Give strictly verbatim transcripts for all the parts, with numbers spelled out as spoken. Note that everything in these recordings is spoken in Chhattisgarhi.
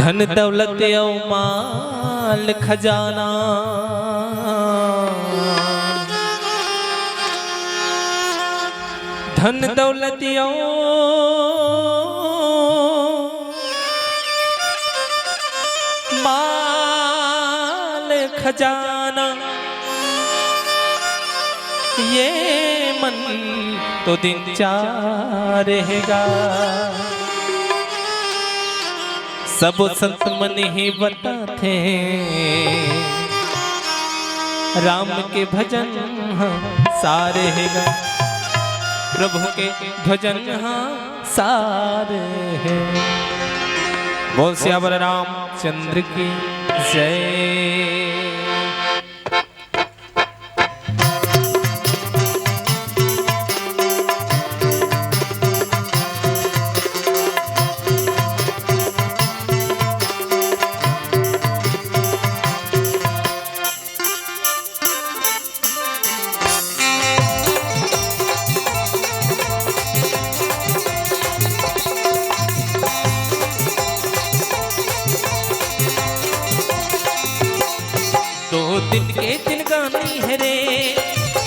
धन दौलत अउ माल खजाना, धन दौलत अउ माल खजाना, ये मन तो दिन चार रहेगा। सबो संत मन ही बताथे, राम के भजन ह सार हे गा, प्रभु के भजन ह सार हे। बोल सियावर रामचंद्र की जय। दो दिन के जिनगानी हे रे,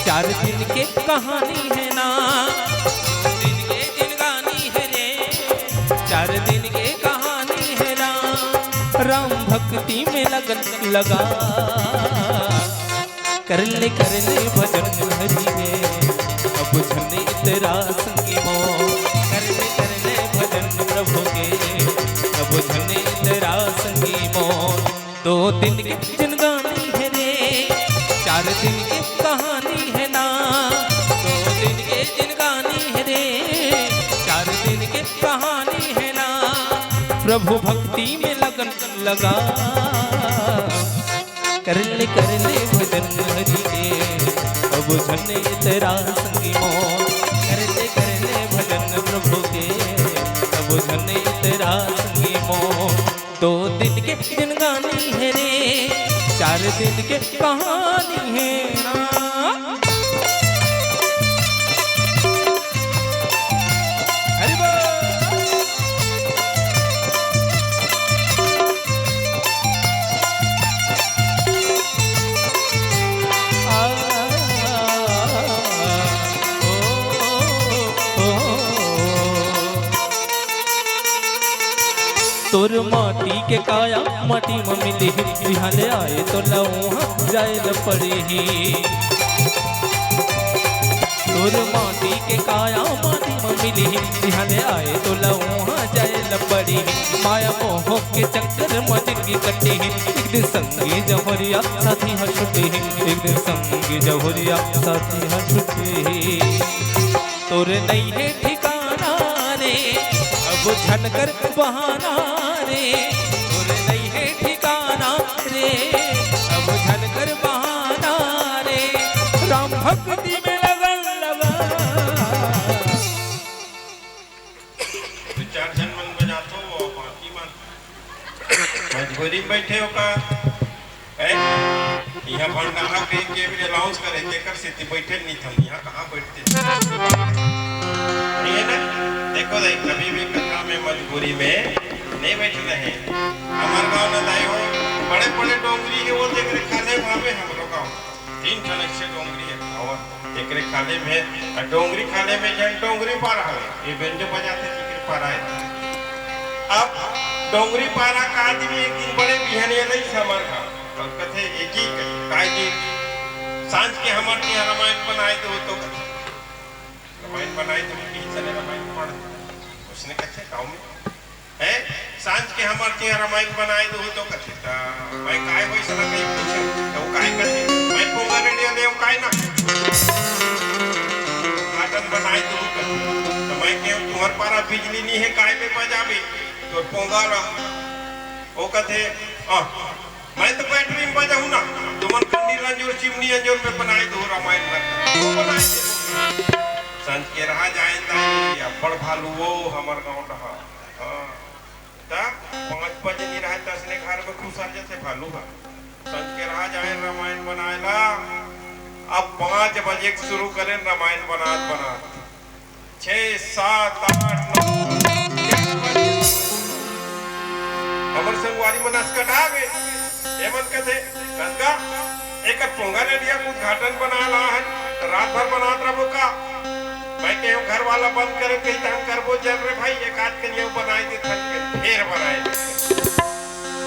चार दिन के कहानी हे ना। दो दिन के जिनगानी हे रे, चार दिन के कहानी हे ना। राम भक्ति में लगन लगा, कर ले कर ले भजन हरि के, अब झन इतरा संगी मोर। कर ले कर ले भजन प्रभु के, अब झन इतरा संगी मोर। दो दिन के जिनगानी हे रे, चार दिन के कहानी हे ना। दो दिन के जिनगानी हे रे, चार दिन के कहानी हे ना। प्रभु भक्ति में लगन लगा, कर ले कर ले भजन हरि के, अब झन इतरा संगी मोर। कर ले कर ले भजन प्रभु के, अब झन इतरा संगी मोर। दो दिन के जिनगानी हे रे, चार दिन के कहानी हे ना। हरि बोल। तोर माटी के काया माटी म मिलही, इहाँ ले आए तोला उहाँ जाए ल पड़ही। तोर माटी के काया माटी म मिलही, इहाँ ले आए तोला उहाँ जाए ल पड़ही। माया मोह के चक्कर म जिनगी कटही, एक दिन संगी जहुरिया साथी ह छुटही, एक दिन संगी जहुरिया साथी ह छुटही। तोर नइ हे ठिकाना रे, अब झन कर बहाना रे। तोर नइ हे ठिकाना रे, अब झन कर बहाना रे। राम भक्ति में लगन लगा। दू चार झन मन बजाथो, अउ बाकी मन मजबूरी में बैठे हो का? ए, इहाँ भंडारा के, के भी announce करे, तेकर सेती बैठे नहीं था, इहाँ कहाँ बैठते? नहीं है ना? देखो, देख, कभी भी कथा में मजबूरी में नहीं बैठना है। हमार गाँव ना दाई हो, बड़े-बड़े डोंगरी है, वो देख रे, खाले भावे हमरो गाँव। तीन ठन ऐसे डोंगरी है, और एकरे खाले में, डोंगरी खाले में जन डोंगरी पारा हवे, ये बेंजो बजाते, जेकरे पारा है। अब डोंगरी पारा का दिन, एक दिन बड़े बिहनिया नहीं समर का, और कथे, "ए जी, काय जी, सांझ के हमर तिहाँ रामायण बनाए दो तो कथे, रामायण बनाए दो, कि चले रामायण पढ़।" उसने कथे, "गाँव में, हैं, सांझ के हमर तिहाँ रामायण बनाए दो तो कथे।" त मैं काय वैसना कहीं पूछे, त वो काय कथे, "मैं पोंगा रेडियो ले, वो काय ना, घाटन बनाए दो कथे।" त मैं कहूँ, "तुम्हर पारा बिजली नहीं है, काय में बजाबे तोर पोंगा ला?" वो कथे, "आ, मैं तो बैटरी में बजाहूँ ना, तुमन कंडी रंजोर, चिमनी अंजोर में बनाए दो रामायण ला।" वो बनाए दे। संझ के रहा जाए दाई, अब्बड़ भालू वो हमर गाँव डहा। हाँ। त पाँच बजे नहीं रहा, तसने घर में घुसर जथे भालू हा। संझ के रहा जाए रामायण बनाए ला। अब पाँच बजे के शुरू करें रामायण बनात बनात। छः, सात, आठ, नौ, ग्यारह बजे। हमर संग मनस्कटा गे। ये मन कथे, "गंगा, एकर पोंगा रेडिया के उद्घाटन बनाए ला हन, त रात भर बनात रहो का?" मैं कहेंव, "घर वाला बंद करे कही, त हम करबो जन रे भाई, एक आध कनिया बनाए देथन के, फेर बनाए देथन।"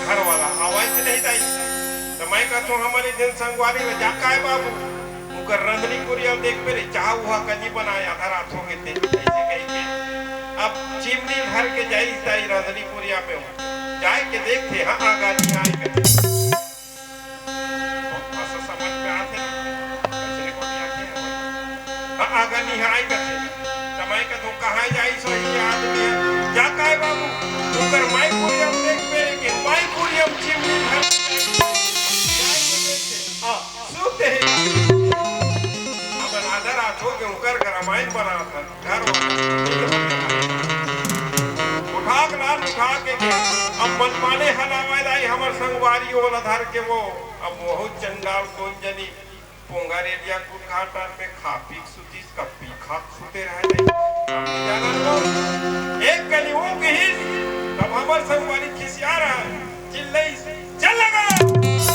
घर वाला आवाज नहीं दाई। त मैं कहथों, "हमर एक झन संगवारी ला जा, काय बाबू, उकर रंधनी कुरिया देखबे रे, चाह उहा कनी बनाए, आधा रात हो गे ते," ऐसे कही के अब चिमनी धर के जाई दाई रंधनी कुरिया में, जाए के देखथे, हाँ, आगा निहाय कथे। भाषा समझ में आथे ना? कैसे recording आथे ना? हाँ, आगा निहाय कथे। त मैं कथों, "कहाँ जाई सो ही आदमी है? जा काय बाबू, उकर माई कुरिया में देखबे रे के, माई कुरिया में चिमनी धर के जाए के देखथे।" हाँ, सुनते ही। अब राधा राठौर के उकर के रामायण बनात हन। घर वाला। उठा के लान, उठा के गे। अब मनमाने हलावय दाई हमर संगवारी ओला धर के वो। अब बहुत चंडाल कोन जनी पोंगा रेडिया के उद्घाटन में खा पी के सुतीस, कब पी खा के सुते रहे दाई। हम नहीं जानन वो। एक कनी वो कहिस, तब हमर संगवारी खिसिया रहा, चिल्लई, "चल लगा!" एक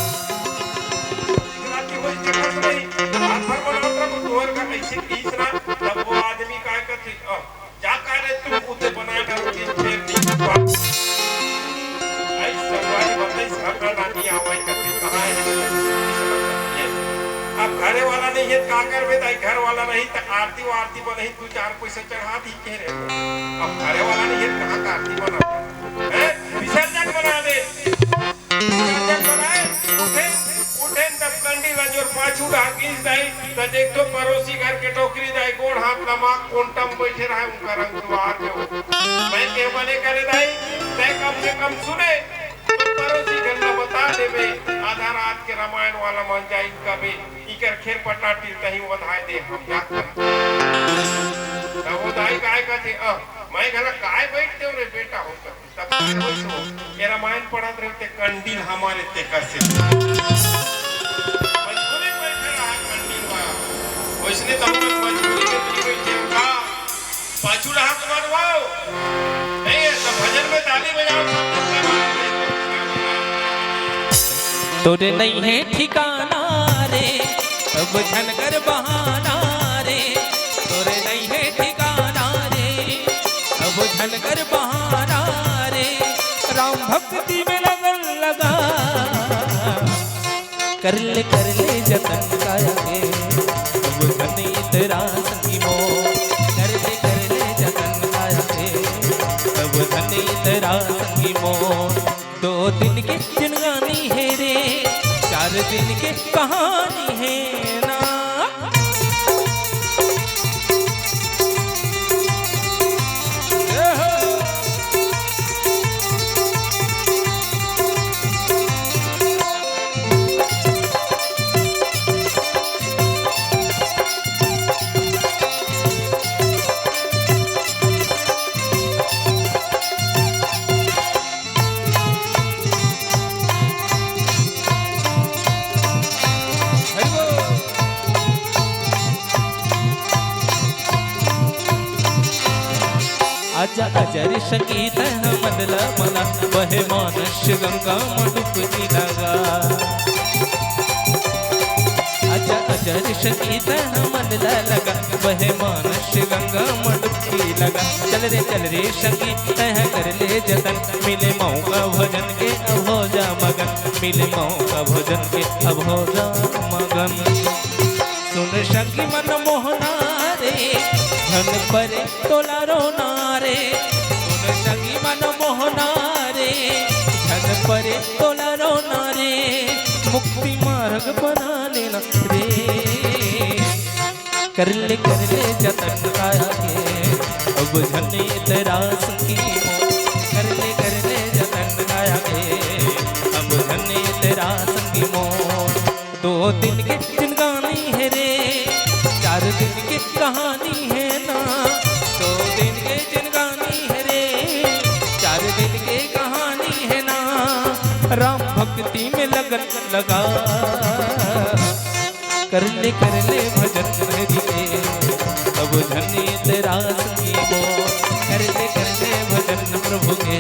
राती होई देखत नहीं, रात भर बनावत रहा, तोर का ऐसे कहिस ना, तब वो आदमी काय कथे, "अ, जा का रे तू उते बना डाल के फेर दी बात।" ऐ संगवारी बताई, हमरा नानी आवई कथे, कहाँ है? अब घरे वाला नहीं है, का करबे दाई, घर वाला नहीं त आरती वारती बनही, दू चार पैसा चढ़ा दी के रे। अब घरे वाला नहीं है, कहाँ का आरती बना? हैं? विसर्जन बना दे। विसर्जन बनाए, उठे, उठे तब कंडी ला जोर पाछू ढाकिस दाई, त देखथों परोसी घर के डोकरी दाई, गोड़ हाथ लमा कोंटम बैठे रहे, उनका रंग दुआर में हो। मैं के बने करे दाई, तै कम से कम सुने, तो परोसी घर ला बता देबे, आधा रात के रामायण वाला मन जाई कबे, इकर खेर पटाटी तही वधाए दे, हम जात हन। तब वो दाई काय कथे, "अ, मैं घला काय बैठते हो रे बेटा हो कर?" तब काय होइस हो, ये रामायण पढ़त रहे ते कंडील हमारे ते कसे। मजबूरी बैठे रहा कंडील बा। वैसने तो हम लोग मजबूरी में नहीं बैठे हो का? पाछू रहा तुम्हारे वाओ। नहीं है, तो भजन में ताली बजाओ, सब लोग का तोरे नहीं है ठिकाना रे, अब झन कर बहाना रे। तोरे नहीं है ठिकाना रे, अब झन कर बहाना रे। राम भक्ति में लगन लगा, कर ले, कर ले जतन काया के, अब धन तेरा संगी मोर। कर ले, कर ले जतन काया के, अब धन तेरा संगी मोर। दो दिन के जिनगानी है रे, चार दिन के कहानी है ना। आजा आजा रे संगी तैं ह मन ल मला, बहे मानस गंगा म डुबकी लगा। आजा आजा रे संगी तैं ह मन ल लगा, बहे मानस गंगा म डुबकी लगा। चल रे चल रे संगी तैं ह कर ले जतन, मिले मौका भजन के अब हो जा मगन, मिले मौका भजन के अब हो जा मगन। सुन संगी मन मोहना रे, झन परे तोला रोना रे। सुन संगी मन मोहना रे, झन परे तोला रोना रे। मुक्ति मार्ग बना लेना रे। कर ले कर ले जतन काया के, अब झन इतरास संगी मोर। कर ले कर ले जतन काया के, अब झन इतरास संगी मोर। दो दिन के जिनगानी है रे, चार दिन के कहानी है ना। दो दिन के जिनगानी है रे, चार दिन के कहानी है ना। राम भक्ति में लगन लगा, कर ले कर ले भजन हरि के, अब झन इतरास संगी मोर। कर ले कर ले भजन प्रभु के,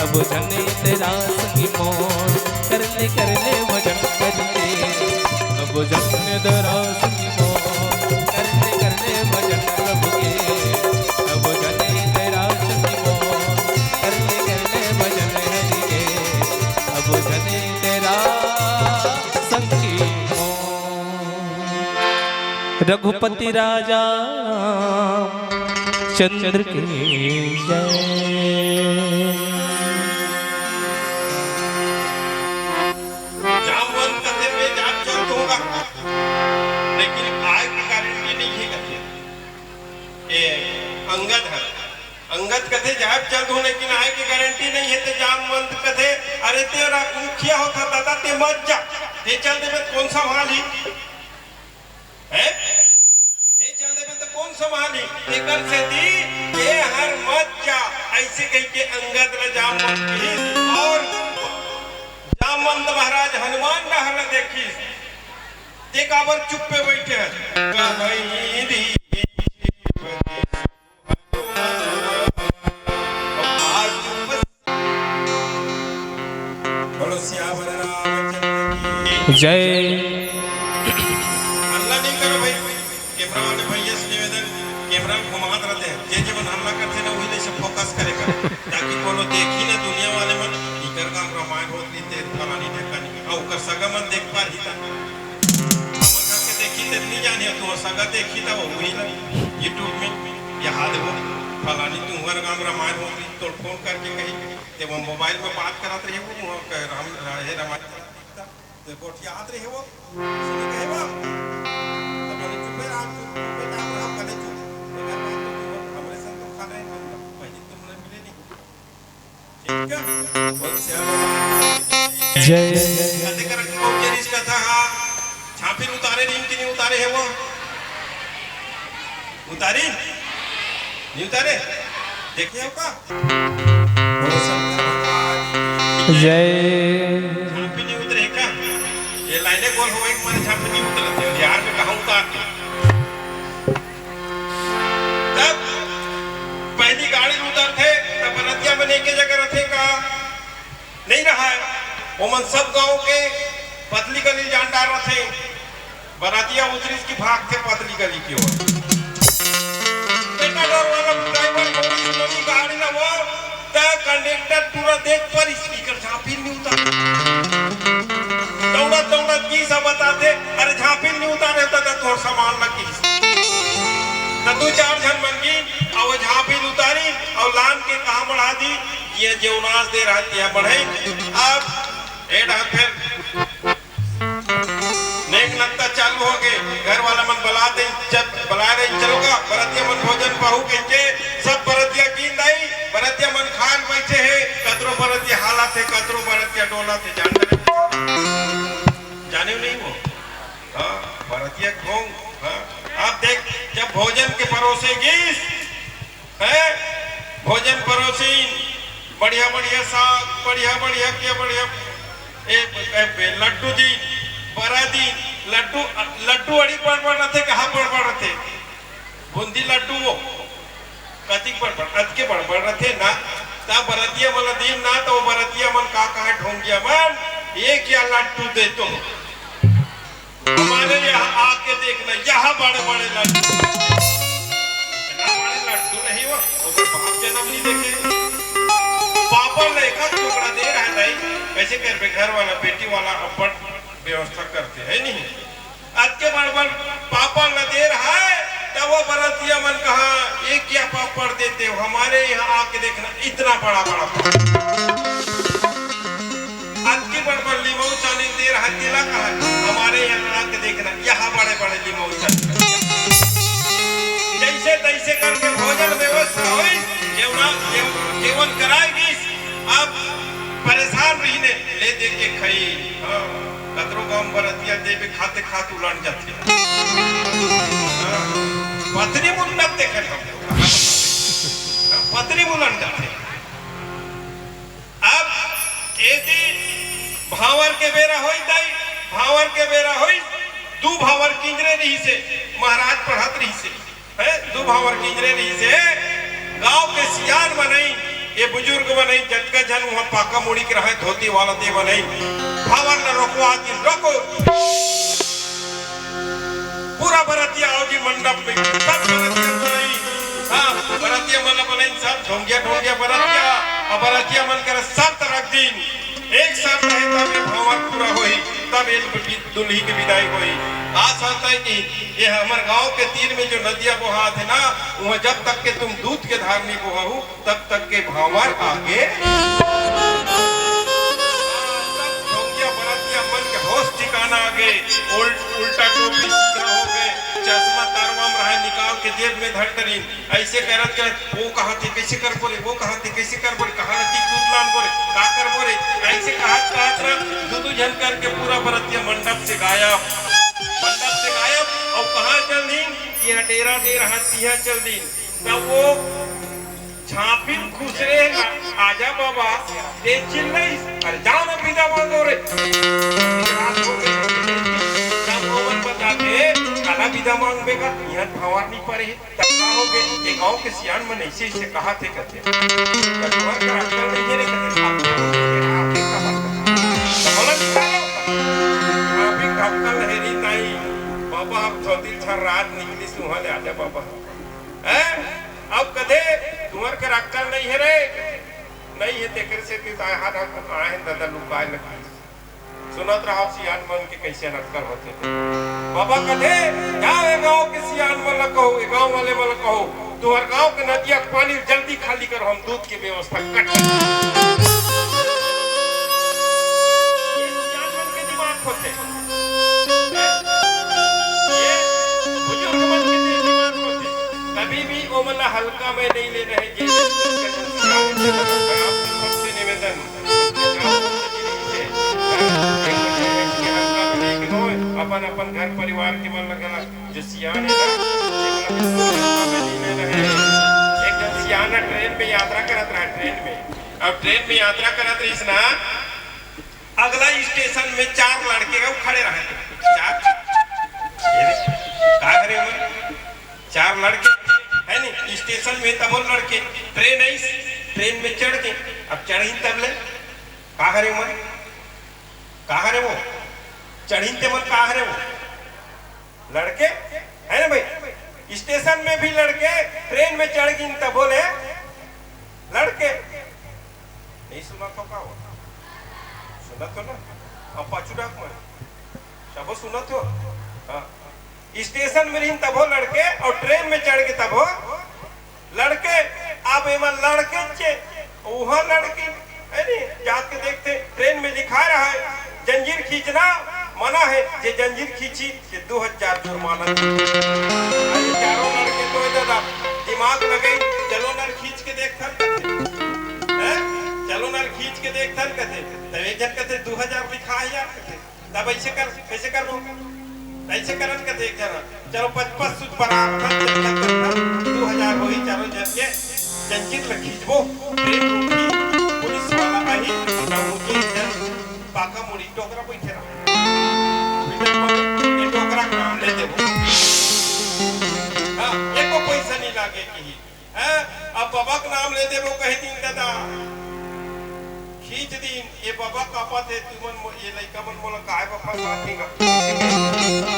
अब झन इतरास संगी मोर, कर ले, कर ले भजन हरि के, अब जन तेरा संगी मोर। कर ले, कर ले भजन प्रभु के, अब जन तेरा संगी मोर। कर ले, कर ले भजन हरि के, अब जन तेरा संगी मोर। रघुपति राजा चंद्र की जय। जामवंत कथे, "मैं जात चल दूंगा, लेकिन आय की गारंटी नहीं है," कथे। ए, अंगद है। अंगद कथे, "जात चल दूं, लेकिन आय की गारंटी नहीं है।" ते जामवंत कथे, "अरे, तेरा मुखिया होता दादा, ते मत जा, ते चल देबे, कौन संभाली?" हैं? ते चल देबे त कौन संभाली? एकर सेती ए हर मत जा, अइसे कहिके अंगद ल जामवंत किहिस। अउ जामवंत महाराज हनुमान डहर ल देखिस, ते काबर चुप्पे बइठे हस? कहीं री बोलो सियावर रामचंद्र की जय। हल्ला नहीं करो भाई, कैमरा वाले भैया से निवेदन, कैमरा घुमात रहते हैं, जे जे मन हल्ला करते ना, वही से फोकस करे कर, ताकि कोनो देखी ना दुनिया वाले मन, इकर काम रामायण होत नहीं, ते फलानी ढेकानी, और ओकर सगा मन देख पार ही था। हमर घर के देखी ते नहीं जाने, तो सगा देखी था, वो वही ना YouTube में, यहाँ देखो, फलानी तुम्हर गांव रामायण होत रही, तो फोन करके कही, ते वो मोबाइल में बात करत रहे, वो वहाँ के राम, हे रामायण करत रही था, ते गोठियात रहे वो, सुनी कहे वो, तो बोले, "चुप है राम, चुप, चुप है राम, राम, भले चुप।" तो घर में तो तुम हमरे संग तो खा रहे हैं, पहले तुमने मिले नहीं। ठीक है? बहुत सियावर। जय। कते करके कौन के रिश्ता था, हाँ? झांपिन उतारे, नीम की नहीं उतारे है वो? उतारी? नहीं उतारे? देखे हो का? बोलो शंकर भगवान की जय। झांपी नहीं उतरे का? ये लाइने गोल हो, एक मारे झांपी नहीं उतरते, यार मैं कहाँ उतार दूँ? तब पहली गाड़ी उतरथे, तब बरतिया मन एके जगह रथे का? नहीं रहा है। ओमन सब गांव के पतली गली जान डार रथे। बरातिया उतरिस की भागथे पतली गली की ओर। बेटा डर वाला ड्राइवर मोरी मोरी गाड़ी ला वो, त कंडक्टर पूरा देख पर स्पीकर झांपिन नहीं उतार। दौड़त दौड़त की सब बताथे, "अरे झांपिन नहीं उतारे त, त तोर सामान लगी।" त दू चार झन मन की, अउ झांपिन उतारी, अउ लान के कहाँ बढ़ा दी, ये जेवनास दे रहा, ये बढ़े। अब ए डहर फेर नेक नत्ता चालू हो गे, घर वाला मन बला दे, जब बला रहे, "चलो गा, बरतिया मन भोजन पाहू," कहिके सब बरतिया गिन दाई, बरतिया मन खान बैठे हे, कतरो बरतिया हालत हे, कतरो बरतिया डोलत हे, जान जाने नहीं वो। हाँ, बरतिया घोंग, हाँ। अब देख, जब भोजन के परोसे गिस, हैं? भोजन परोसिन, बढ़िया बढ़िया साग, बढ़िया बढ़िया के बढ़िया, ए, ए, ए, लड्डू दीन, बरा दीन, लड्डू, लड्डू अड़ी बड़ बड़ रथे, कहाँ बड़ बड़ रथे? बूंदी लड्डू वो, कतिक बड़ बड़, अतके बड़ बड़ रथे ना, त बरतिया मन ला दीन ना, त वो बरतिया मन का कहा ढोंगिया मन, एक या लड्डू दे तो। हमारे यहाँ आके देखना, यहाँ बड़े बड़े लड्डू। इतना बड़े लड्डू नहीं वो, ओकर बाप जन्म नहीं देखे। पापड़ ले एक टुकड़ा दे रहा है दाई, कैसे कर बे घर वाला, बेटी वाला अपन व्यवस्था करते हैं नहीं। अतके बड़ बड़ पापड़ ला दे रहा है, तब वो बरतिया मन कहा, "ये क्या पापड़ देते हो? हमारे यहाँ आके देखना, इतना बड़ा बड़ा पापड़।" अतकी बड़ बड़ लिमऊ चानी दे रहा, तेला कहा, "हमारे यहाँ आके देखना, यहाँ बड़े बड़े लिमऊ चानी।" जैसे तैसे करके भोजन व्यवस्था होई, जेवना, जेव-, जेवन कराए गीस। अब परेशान रहिने, ले दे के खाई। हाँ, कतरो गांव बरतिया देवे खाते खात उलट जाते। हाँ, पत्नी मुंडन देखे हम। हाँ, पत्नी मुंडन जाते। अब एती भांवर के बेरा होई दाई, भांवर के बेरा होई, दू भांवर किंजरे रहिसे, महाराज पढ़त रहिसे, हैं? दू भांवर किंजरे रहिसे, गांव के सियान मनई, ये बुजुर्ग मन ही जतका झन वहाँ पाका मुड़ी के रहे, धोती वाला ते मन ही भांवर ला रोकवा दिन, "रोको, पूरा बरतिया आओ जी मंडप में।" सब बरतिया मन ही, हाँ, बरतिया मन ला बोले, "सब ढोंगिया, ढोंगिया बरतिया, अउ बरतिया मन कर शर्त रख दिन, एक शर्त है, तब ये भांवर पूरा होही, तब ये दुल्ही के विदाई होही।" का शर्त है कि ये हमर गांव के तीर में जो नदिया बोहात है ना, वहाँ जब तक के तुम दूध के धार नहीं बोहाहू, तब तक के भांवर आगे। सब ढोंगिया बरतिया मन के होश ठिकाना आगे, उल-, उल्टा टोपी सीधा हो गए, चश्मा तारवा में रहे निकाल के जेब में धर डरिन। ऐसे करत करत वो कहा थे, "कैसे कर बोले, वो कहा थे, कैसे कर बोले, कहा नती कूद लान बोले, का कर बोले।" ऐसे कहत कहत ना दू दू झन करके पूरा बरतिया मंडप से गायब, मंडप से गायब। और कहाँ चल दीन? यहाँ डेरा दे रहा, तिहा चल दीन। तब वो छापिन खुसरे हे ना, "आजा बाबा, दे चिल्लई, अरे जाओ ना बिदा मांगो रे।" रात हो गई, तब ओमन बताथे, "काला बिदा मांगबे का? इहाँ भांवर नहीं परे हे।" तब का हो गए, ये गांव के सियान मन ऐसे ऐसे कहा थे कथे। कटवर का अक्कल नहीं है रे कथे, "आप क्या बोल रहे हैं? आप क्या खबर?" तो बोला, "निकालो।" आप ही अक्कल है रे ताई, बाबा आप चौथी छर रात निकली सुहा ले, "आजा बाबा।" हैं? अब कथे, "तुंहर कर अक्कल नहीं है रे।" "नहीं है, तेकर से ती ताय हाथ हाथ आए हैं दादा लुकाए लगी।" सुनत रहो सियान मन के कैसे अक्कल होथे। बाबा कथे, "जाओ ए गांव के सियान मन ला कहो, ए गांव वाले मन ला कहो, तुंहर गांव के नदिया के पानी जल्दी खाली करो, हम दूध के व्यवस्था कर।" ये सियान मन के दिमाग होथे। ये बुजुर्ग मन के दिमाग होथे। कभी भी ओमन ला हल्का में नहीं लेना है। जे आपसे निवेदन, अपन अपन घर परिवार के मन लगना, जो सियान है ना, जे मन ला बिल्कुल हल्का में नहीं लेना है। एक जन सियान ट्रेन में यात्रा करत रहा, ट्रेन में। अब ट्रेन में यात्रा करत रहिस ना, अगला स्टेशन में चार लड़के अउ खड़े रहे। चार, ये देख, का हरे ओमन? चार लड़के, है नी? स्टेशन में तबो लड़के, ट्रेन आइस, ट्रेन में चढ़ के, अब चढ़िन तब ले, का हरे ओमन? का हरे वो? चढ़िन ते मन का हरे वो? लड़के, है ना भाई? स्टेशन में भी लड़के, ट्रेन में चढ़ गिन तबो ले लड़के। नहीं सुनत हो का वो? सुनत हो ना? अब पाछू डाक मन। तबो सुनत हो? हाँ। स्टेशन में रहिन तबो लड़के और ट्रेन में चढ़ के तबो लड़के। अब एमा लड़के चे, वहाँ लड़की, है नी? जाके देखते, ट्रेन में लिखा रहा है, जंजीर खींचना मना है, जे जंजीर खींची, ये दो हजार जुर्माना। अरे चारों लड़के तो दादा, दिमाग लगे, चलो नर खींच के देखथन कथे। हैं? चलो नर खींच के देखथन कथे। तब एक जन कथे, "दो हजार लिखा है यार," कथे। तब ऐसे कर, कैसे करबो? ऐसे करन कथे एक जना, "चलो पच पच सूत बराबर, चंदा करना, दो हजार होही, चारों जन के जंजीर ल खींचबो, ट्रेन रुकही, पुलिस वाला आही, तब मुझे एक जन पाका मुड़ी टोकरा बैठे रहा। ये टोकरा के नाम ले देबो।" हाँ, एको पैसा नहीं लागे कही। हैं? अब बाबा के नाम ले देबो कहे दिन दादा। खींच दिन, ये बाबा कापत हे, तुमन मो-, ये लइका मन मोला काय बाबा साथ देगा?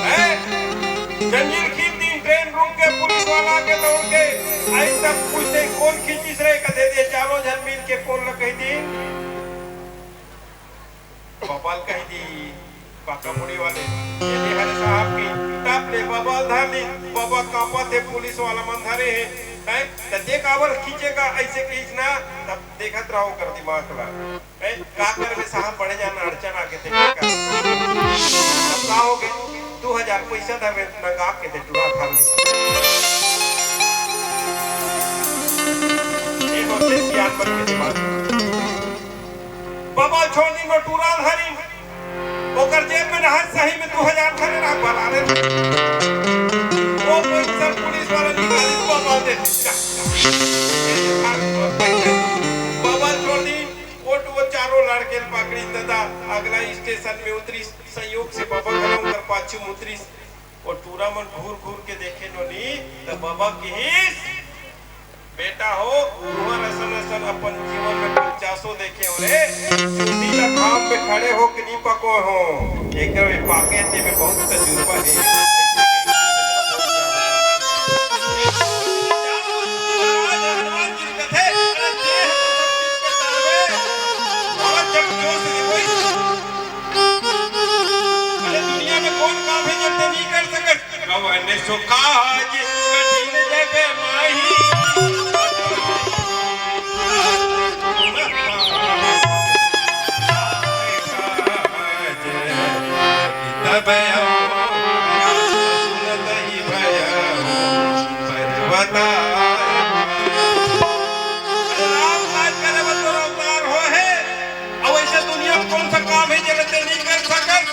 हैं? जंजीर खींच दिन, ट्रेन रुक के पुलिस वाला के दौड़ के आई तब पूछते, "कौन खींचिस रे?" कथे, "ये चारों झन मिल के।" कौन ल कही दिन? बाबा ल कही दिन। पाका मुड़ी वाले, ये ले हरे साहब की, तब ले बाबा ल धर ली, बाबा कांपत हे, पुलिस वाला मन धरे हे, हैं? त दे काबर खींचेगा, ऐसे कहिस ना, तब देखत रहो कर दिमाग ला। हैं? का करबे साहब, बड़े जान अड़चन आके ते का? तब का हो गए? दो हजार पैसा धर रहे, नंगा के दे टूरा धर ली। ये होते सियान मन के दिमाग। बाबा छोड़ दिन वो टूरा धरी, ओकर जेब में नहर सही में दो हजार धरे रहा, बला रे। वो पैसा पुलिस वाला निकाली, बाबा दे दिया। बाबा छोड़ दिन, वो, वो चारों लड़के पकड़ी दादा, अगला स्टेशन में उतरी, संयोग से बाबा घलो ओकर पाछू में उतरी। वो टूरा मन घूर घूर के देखे नोनी, त बाबा किहिस, "बेटा हो, तुंहर असन असन अपन जीव ले, चुंदी ला घाम में खड़े होके नी पकोय हों, एकर में पाके ते में बहुत तजुर्बा हे। महाराज हनुमान जी कथे, अरे देह तो सब चीज के तावे, और जब जोश नहीं होई, अरे दुनिया में कौन काम हे जब ते नहीं कर सकत? कवन सो काज कठिन जग माही। तब सुनत ही भय पर्वता। राम काज करे बर तो अवतार हो हे। अब ऐसे दुनिया में कौन सा काम हे जेला ते नहीं कर सकत?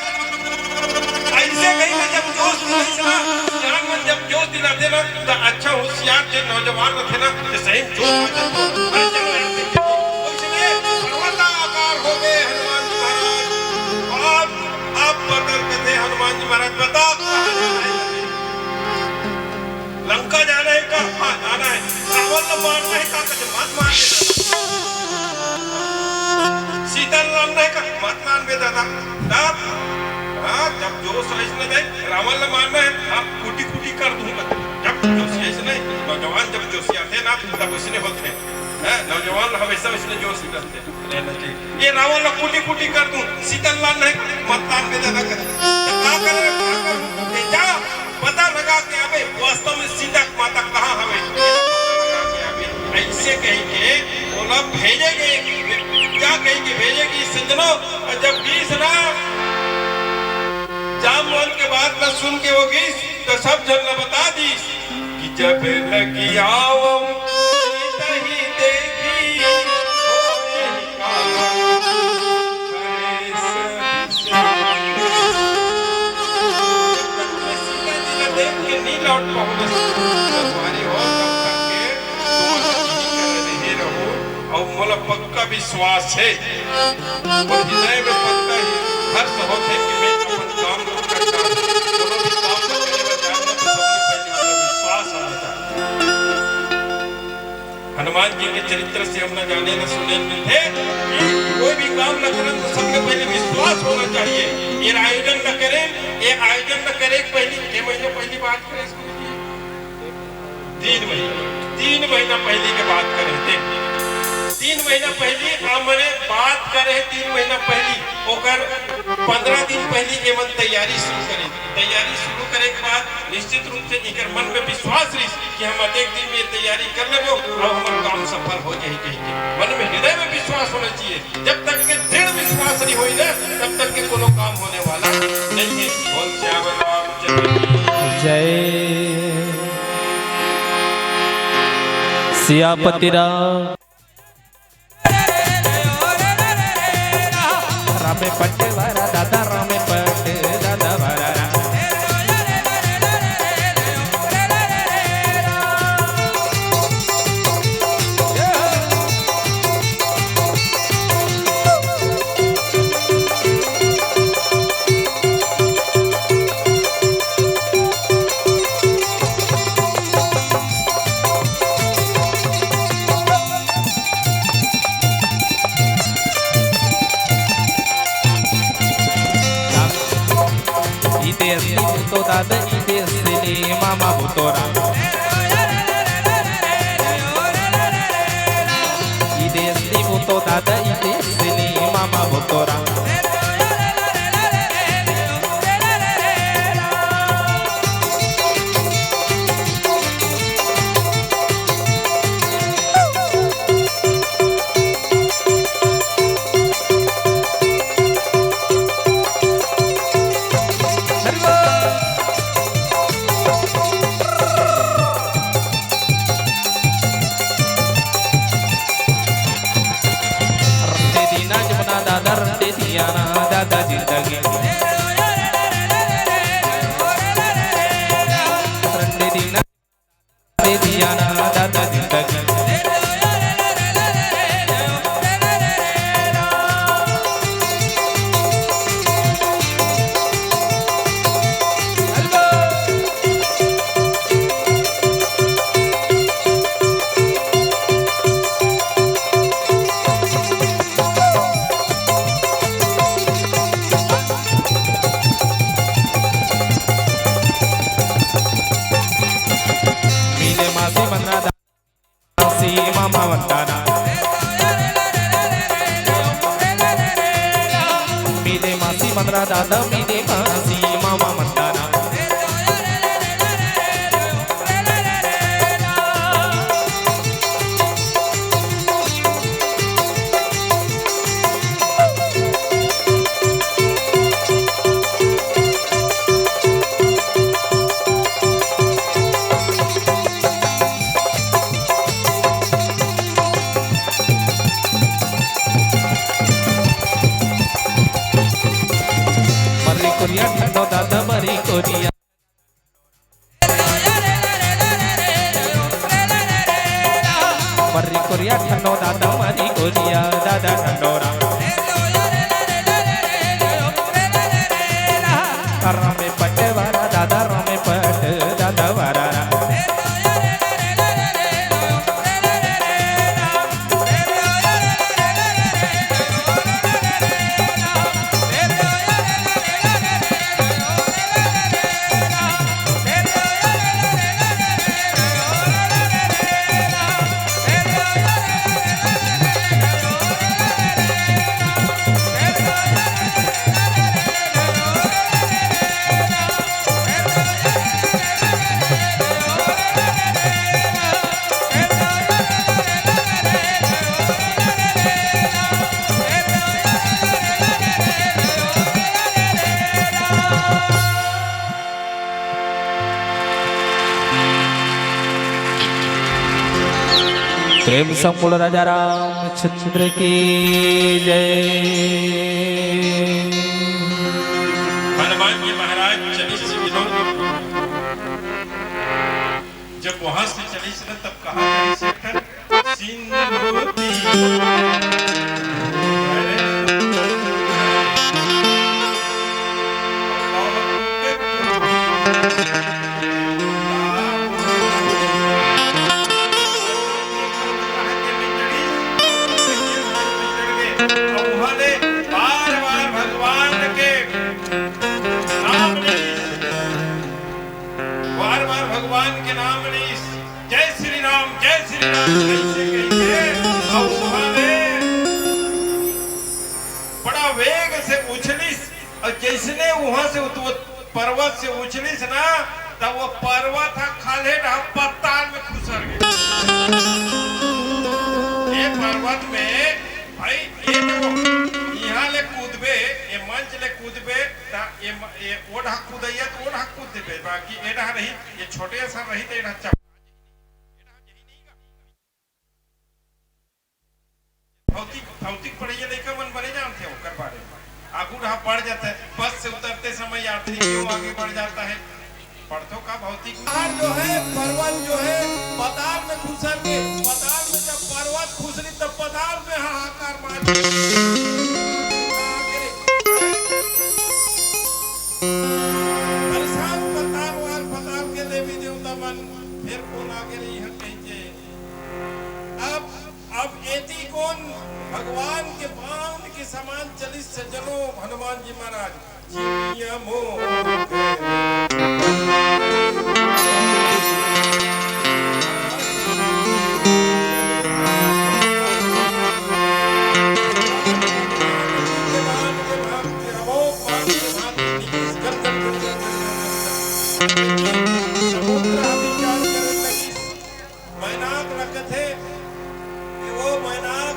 ऐसे कहीं में जब जोश दिलाथे ना, सियान मन जब जोश दिलाथे ना, तो अच्छा होशियार जे नौजवान रथे ना, तो सही में जोश आ जाथे। अरे चल रहे थे। ओइसने पर्वता आकार हो गए हनुमान जी महाराज। आप, आप बदल के थे हनुमान जी महाराज, बता कहाँ जाना है? लंका जाना है का? हाँ, जाना है। रावण ला मारना है का? कहते, मत मार दे दादा। सीता ला लानना है का? मत लान बे दादा। तब, हाँ, जब जोश आइस ना दे, रावण ला मारना है, हाँ, कुटी कुटी कर दूंगा। जब जोश आइस ना, नौजवान जब जोशियाथे ना, तब ओइसने होथे। हाँ, नौजवान हमेशा ओइसने जोश रहथे। रहना चाहिए। ये रावण ला कुटी कुटी कर दूं, सीता ला नहीं, मत लान बे दादा कर। तो का करे, का करूं? ए, जा, पता लगा के आबे, वास्तव में सीता माता कहाँ हवे? ये पता लगा के आबे। ऐसे कही के ओला भेजे गे, जा कही के भेजे गे सज्जनों। और जब गीस ना जामवंत के बात ला सुन के वो गीस, तो सब झन ला बता दीस कि जब लगी आवम सीता ही देखी, होए हरे सब से। जब तक मैं सीता जी ला देख के नहीं लौट पाऊंगा, तुम्हारी हो तब तक के तुम यही कर रहे रहो। अउ मोला पक्का विश्वास हे, मोर हृदय में पक्का ही हर्ष होथे कि मैं अपन काम ला करता हूँ। कोनो भी काम ला करे बर जाए ना, तो सबले पहले मोला विश्वास होना चाहिए। हनुमान जी के चरित्र से हमला जाने ला सुने मिलथे कि कोई भी काम ला करन तो सबले पहले विश्वास होना चाहिए। ये आयोजन ला करें, ये आयोजन ला करे के पहली, के महीना पहली बात करें इसको? तीन महीना, तीन महीना पहली के बात करे थे। तीन महीना पहली हमने बात करे, तीन महीना पहली, ओकर पंद्रह दिन पहली एमन तैयारी शुरू करे। तैयारी शुरू करे के बाद निश्चित रूप से इकर मन में विश्वास रहिस कि हम अतेक दिन में ये तैयारी कर लेबो और हमर काम सफल हो जाही कहि के। मन में, हृदय में विश्वास होना चाहिए। जब तक के दृढ़ विश्वास नहीं होई ना, तब तक के कोनो काम होने वाला नहीं है। बोल सियावर रामचंद्र की जय। सियापति राम। रामे पट्टे वाला दादा, रामे पट्टे दादा वाला। Idesni muto dada idesni mama mutora. Idesni muto dada idesni mama mutora. Mandanna. मिले मासी मन रा दादा, मिले मासी मामा मंदाना। मर्री कोरिया ठंडो दादा, मर्री कोरिया। मर्री कोरिया ठंडो दादा, मर्री कोरिया दादा ठंडोरा। रामे पट वाला दादा, रामे पट दादा वाला। प्रेम संग बोलो राजा रामचंद्र की जय। हनुमान जी महाराज चलिस, जब वहां से चलिस न, तब कहा चलिस? सिंधु तीर। अब वहाँ ले बार बार भगवान के नाम लीस, बार बार भगवान के नाम लीस, जय श्री राम, जय श्री राम, ऐसे कहिके, और वहाँ ले बड़ा वेग से उछलिस, और जैसने वहाँ से उत-, पर्वत से उछलिस ना, तब वो पर्वत ह खाल्हे डहा पताल में खुसर गे। ये पर्वत में भाई, ये देखो, यहाँ ले कूदबे, ये मंच ले कूदबे, त ये म-, ये ओ डहा कूदइया, त ओ डहा कूद देबे, बाकी ए डहा रही, ये छोटे सा रही, त ए डहा चप-, भौतिक, भौतिक पढ़इया लइका मन बने जानथे ओकर बारे में। आगू डहा बढ़ जाता है, बस से उतरते समय यात्री क्यों आगे बढ़ जाता है, पढ़थो का भौतिक। पहाड़ जो है, पर्वत जो है, पताल में खुसर गे, पताल में जब पर्वत खुसरी तब पताल में हाहाकार मार। परेशान पताल वाल, पताल के देवी देवता मन, फेर कोन आगे रही है कहीं के। अब अब एती कोन भगवान के बाण के समान चलिस सज्जनो हनुमान जी महाराज। चिड़िया मोर समुद्र विचार करे लगिस। मैनाक ल कथे कि वो मैनाक,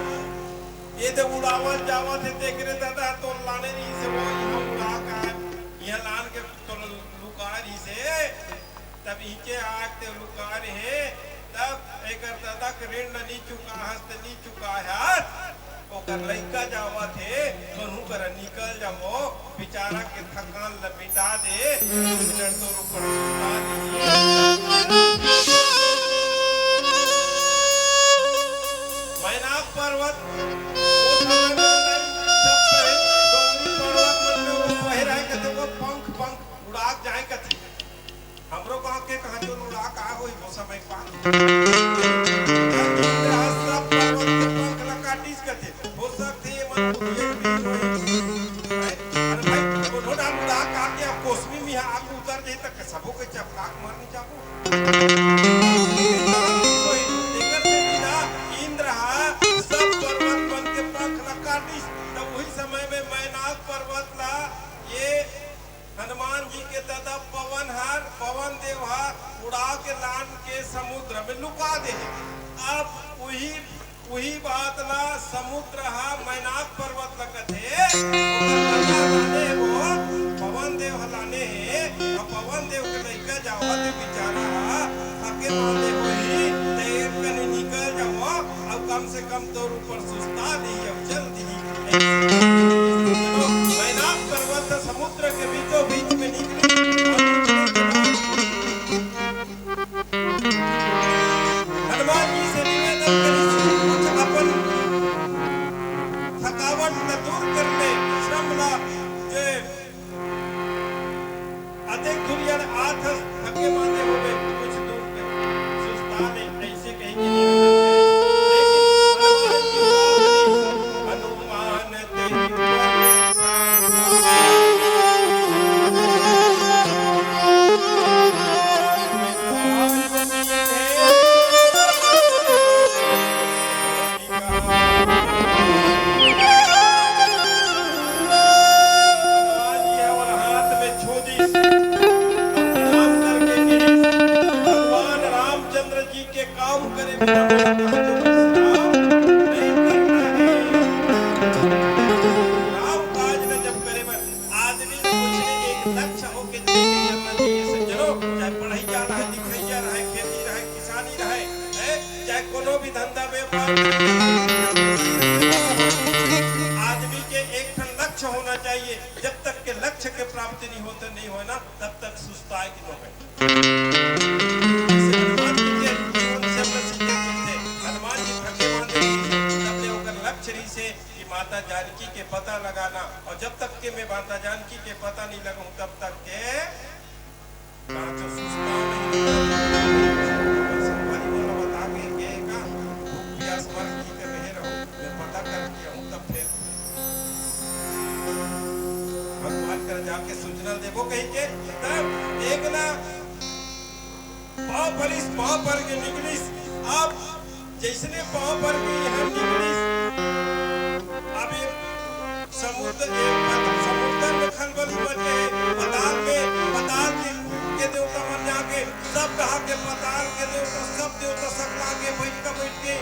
ये दे उड़ावत जावत हे, देख रे दादा, तोर लाने रहिस हे, वो इहाँ उड़ा का, इहाँ लान के तोर लुका रहिस हे। तब इचे आके ते लुका रहे, तब एकर दादा के ऋण ल नी चुका हस, ते नी चुका हस। ओकर लइका जावत हे, सोनू करा निकल जावो, बेचारा के थकान ल मिटा दे, दू मिनट तो रुक पड़। मैनाक पर्वत, ओ समय में सब पहले डोंगरी पर्वत मन में वो पहिराए के देखो, पंख, पंख उड़ात जाए कथे। हमरो गांव के कहां चोर उड़ा का होई वो समय पा। इंद्र ह सब पर्वत के पंख ल काटिस कथे। हो सकथे ये मन बुद्धि एक भी होई। अरे भाई, कोनो डाल उड़ा का के अब कोसमी में आग उतर जाई त सबो के चपका के मर नहीं जाबो। होई, एकर से सीधा इंद्र ह समय में मैनाक पर्वत ला ये हनुमान जी के ददा पवन हर, पवन देव हर उड़ा के लान के समुद्र में लुका दे। अब उही, उही बात ला समुद्र हा मैनाक पर्वत ला कथे। ओकर ददा लाने वो पवन देव हा लाने हे, अब पवन देव के लइका जावत हे बेचारा हा, थके मांदे होही, ते एक कनी निकल जावो, अब कम से कम तोर ऊपर सुस्ता दिही, अब चल दिही। मैनाक पर्वत समुद्र के बीचों बीच में निकली। हनुमान जी से निवेदन करी, कुछ अपन थकावट ला दूर कर ले, श्रम ला, जे अतेक दूरिया ले आत हस, थके मांदे होबे, कुछ दूर कर, सुस्ता ले, ऐसे कही के निवेदन करे। लेकिन हनुमान जी बात नहीं, हनुमान तेहि बल हनुमान जी हर हाथ में छू दिस, प्रणाम करके गिरिस। भगवान रामचंद्र जी के काम करे बिना मोला कहां तो विश्राम नहीं करना है। राम काज में जब करे बर आदमी कुछ एक लक्ष्य होके चले जाना चाहिए सज्जनों, चाहे पढ़ाई जाना है, लिखाई जाना है, खेती रहे, किसानी रहे, हैं? चाहे कोनो भी धंधा व्यापार, आदमी के एक ठन लक्ष्य होना चाहिए। जब तक के लक्ष्य के प्राप्ति नहीं होते, नहीं होए ना, तब तक सुस्ताए के नोहे। जैसे हनुमान जी के जीवन से हमला सीखे मिलथे। हनुमान जी थके मांदे रहिसे, तब ले ओकर लक्ष्य रहिसे कि माता जानकी के पता लगाना, और जब तक के मैं माता जानकी के पता नहीं लगाऊं, तब तक के पांचों सुस्ता नहीं। संगवारी मन ला बता के गे का, भूख प्यास मर की के रहे रहो, मैं पता करके आऊं तब फिर भगवान कर जाके सूचना देबो कही के। तब एक ना पांव परिस, पांव पर के निकलिस। अब जैसने पांव पर के यहाँ निकलिस, अब ये समुद्र, ये पत-, समुद्र में खलबली मच गए, पताल में, पताल के, के देवता मन जाके, सब कहा के पताल के देवता, सब देवता सकला के बैठ का, बैठ के,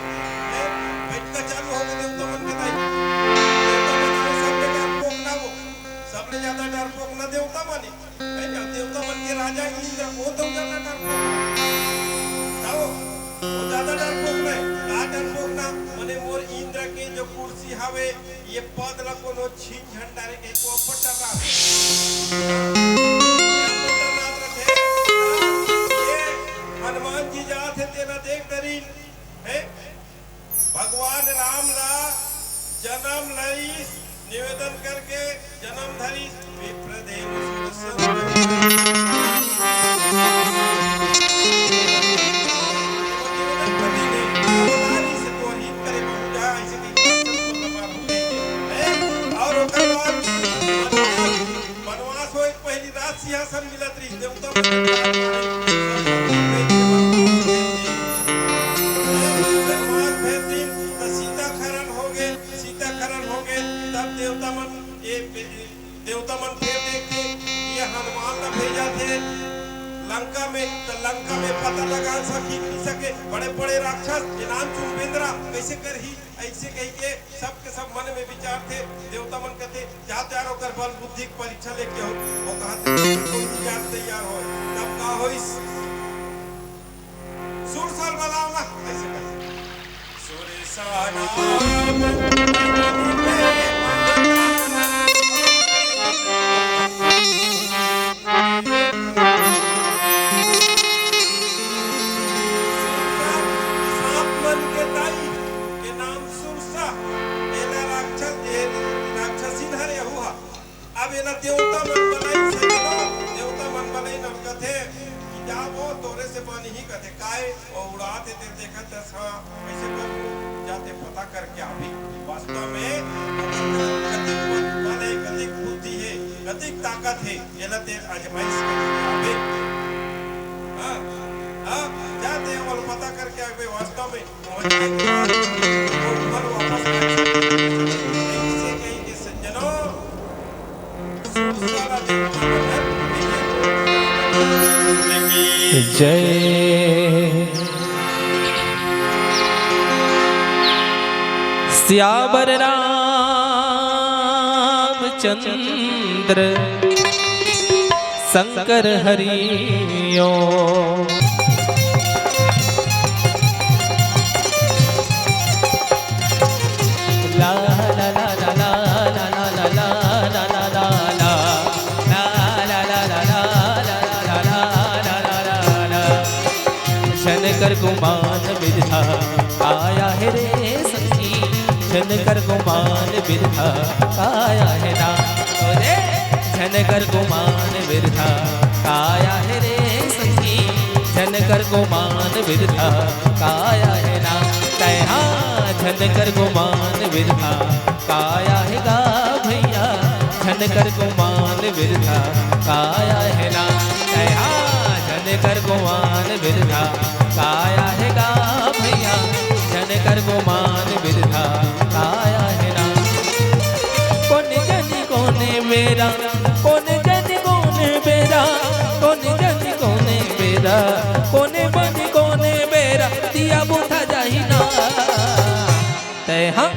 हैं, बैठ का चालू हो गए देवता मन के दाई। देवता मन में सबले डरपोक ना वो, सबले ज्यादा डरपोक ना देवता माने। है ना? देवता मन के राजा इंद्र, वो तो ज्यादा डरपोक। जाओ, वो ज्यादा डरपोक नहीं। का डरपोक ना? मने मोर इंद्र के जो कुर्सी हवे, ये पद ला कोनो छीन झन डारे के को पट्टा ना। ये पट्टा ना रखे। ये हनुमान जी जात हे, तेला देख डरिन, है? भगवान राम ला जन्म लईस, निवेदन करके जन्म धरिस, विप्रदेव सुरसंग। निवेदन करके नहीं, अवतारी से तो हित करे बहुजा, ऐसे कहीं राक्षस को लगा भूले के, हैं? और ओकर बाद वनवास होए के पहिली राज सिंहासन मिलत रहिस, देवता मन के प्यार मारे, सब लोग भेज के वनवास भेज दे। वनवास भेज दिन, त सीता खरन हो गे, सीता खरन हो गे, तब देवता मन, ए, ए, देवता मन फेर देखथे, ये हनुमान ला भेजा थे लंका में, त लंका में पता लगा सकी, नहीं सके, बड़े बड़े राक्षस, ये नाम चुम्बेंद्रा, कैसे करही? ऐसे कही के सबके सब मन में विचार थे, देवता मन कहते, "जा तैयार होकर बल बुद्धि की परीक्षा लेके हो।" वो कहा था, "कोई नहीं जा तैयार हो।" तब का होइस? सुरसा ला बलाओ ना, ऐसे कहते। सुरसा नाम सांप मन के दाई के नाम सुरसा, एला राक्षस, ए राक्षसीन हरे हू हा। अब एला देवता मन बनाई, सही करो, देवता मन बनाई न कथे कि जा वो तोरे से बनी ही कथे, काय वो उड़ात हे ते देखत हस, हाँ, कैसे करू, जाते पता करके आबे। वास्तव में ओकर कतिक बल हे, कतिक बुद्धि हे, कतिक ताकत हे, एला ते आजमाइश करके आबे। हाँ, हाँ, जाते ओला पता करके आबे, वास्तव में पहुंच के बाद वो घर वापस आ सकते हैं। ऐसे कहीं के सज्जन जय सियावर रामचंद्र शंकर हरिओ। झन कर गुमान बिरथा काया है रे संगी, झन कर गुमान बिरथा काया है ना। अरे झन कर गुमान बिरथा काया है रे संगी, झन कर गुमान बिरथा काया है ना। तैहा झन कर गुमान बिरथा काया है गा भैया, झन कर गुमान बिरथा काया है ना। तैहा झन कर गुमान बिरथा काया है गा भैया, झन कर गुमान बिरथा काया है ना। कोने जनी कोने मेरा, कोने जनी कोने मेरा, कोने जनी कोने मेरा, कोने बनी कोने मेरा, दिया बुता जाही ना। तैहा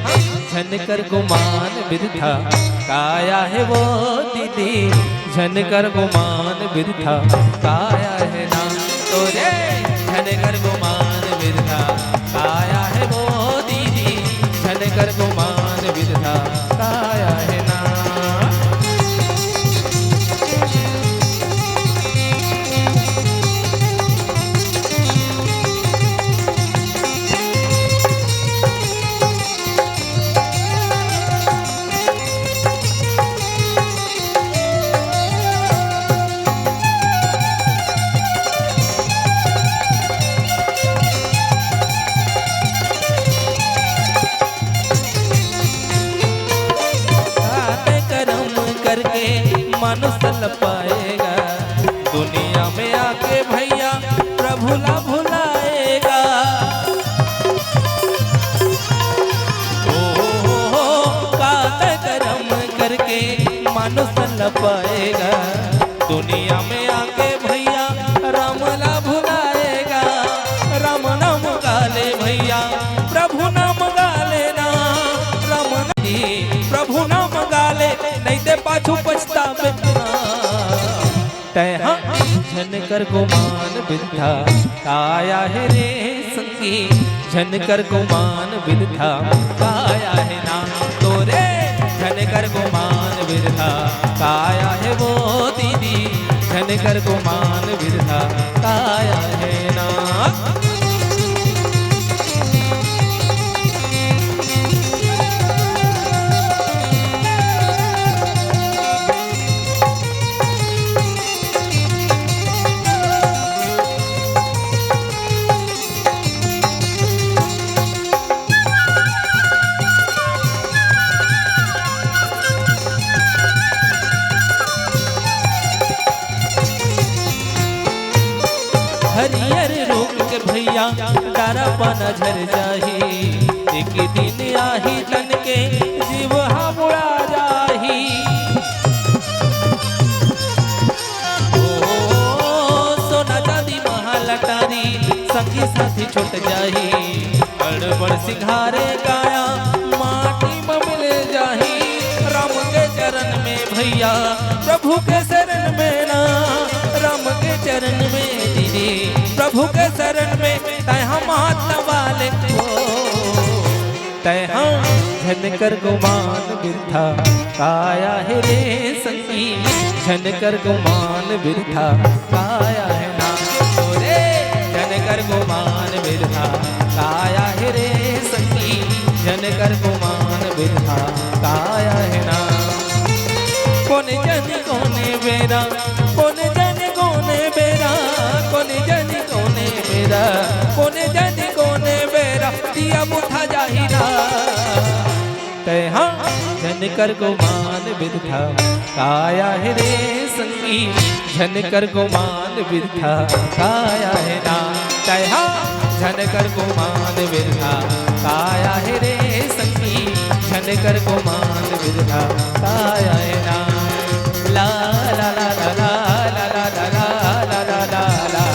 झन कर गुमान बिरथा काया है वो दीदी, झन कर गुमान बिरथा काया है ना। तोरे झन कर गुमान बिरथा काया है वो दीदी, झन कर गुमान बिरथा काया है ना। आते करम करके मानुष तन पाएगा, दुनिया में आके भैया प्रभु ला भुलाएगा। ओ हो हो हो, काते करम करके मानुष तन पाएगा, दुनिया में आके भैया राम ला भुलाएगा। राम नाम गाले भैया, प्रभु नाम गाले ना, राम नाम, प्रभु नाम गाले, नहीं ते पाछू पछतावे ना। तैहा झन कर गुमान बिरथा काया है रे संगी, झन कर गुमान बिरथा काया है ना। तोरे झन कर गुमान बिरथा काया है वो दीदी, झन कर गुमान बिरथा काया है ना। हरियर रूख के भैया डारा पाना झर जाही, एक दिन आही तन के जीव हा बुड़ा जाही। ओ सोना चांदी महल अटारी संगी साथी छूट जाही, अड़बड़ सिंघारे काया माटी म मिल जाही। राम के चरण में भैया, प्रभु के शरण में ना, राम के चरण में दीदी, प्रभु के शरण में तैहा मात वाले हो। तैहा झन कर गुमान बिरथा काया है रे संगी, झन कर गुमान बिरथा काया है ना। तोरे झन कर गुमान बिरथा काया है रे संगी, झन कर गुमान बिरथा काया है ना। कोने जन कोने बेरा, कोने जन कोने बेरा, कोने जन कोने बेरा, कोने जन कोने बेरा, दिया बुता जाही ना। तैहा झन कर गुमान बिरथा काया है रे संगी, झन कर गुमान बिरथा काया है ना। तैहा झन कर गुमान बिरथा काया है रे संगी, झन कर गुमान बिरथा काया है ना। ला ला ला ला ला ला ला ला ला ला ला ला।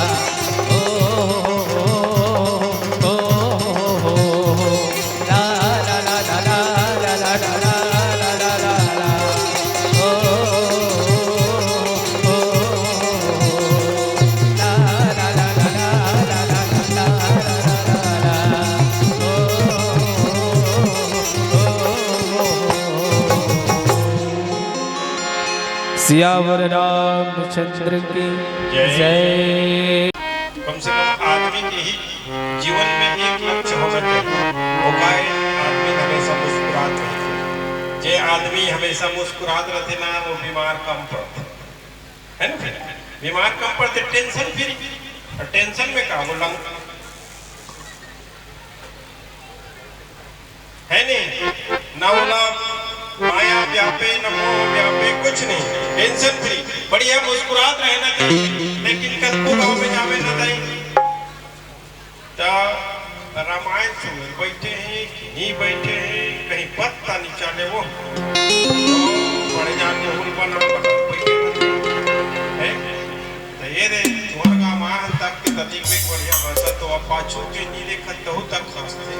सियावर रामचंद्र की जय। जय। कम से कम आदमी के ही जीवन में एक लक्ष्य होना चाहिए। वो का है? आदमी हमेशा मुस्कुरात रहे। जे आदमी हमेशा मुस्कुरात रहते ना, वो बीमार कम पड़ते, है ना? फिर बीमार कम पड़ते, टेंशन फ्री। और टेंशन में का, वो लंग है नहीं, ना ओला माया व्यापे, ना मोह व्यापे, कुछ नहीं, टेंशन फ्री, बढ़िया मुस्कुरात रहना चाहिए। लेकिन कतको गांव में जावे ना दाई, त रामायण सुनत बैठे हैं कि नहीं बैठे हैं, कहीं पता नहीं चले। वो बड़े जाके हुल बना बना बैठे हैं। त ये रे, तुहर गाँव मा हन तक के तनिक भी बढ़िया भाषा तो अब पाछू के नी देखत तहु तक हंसते।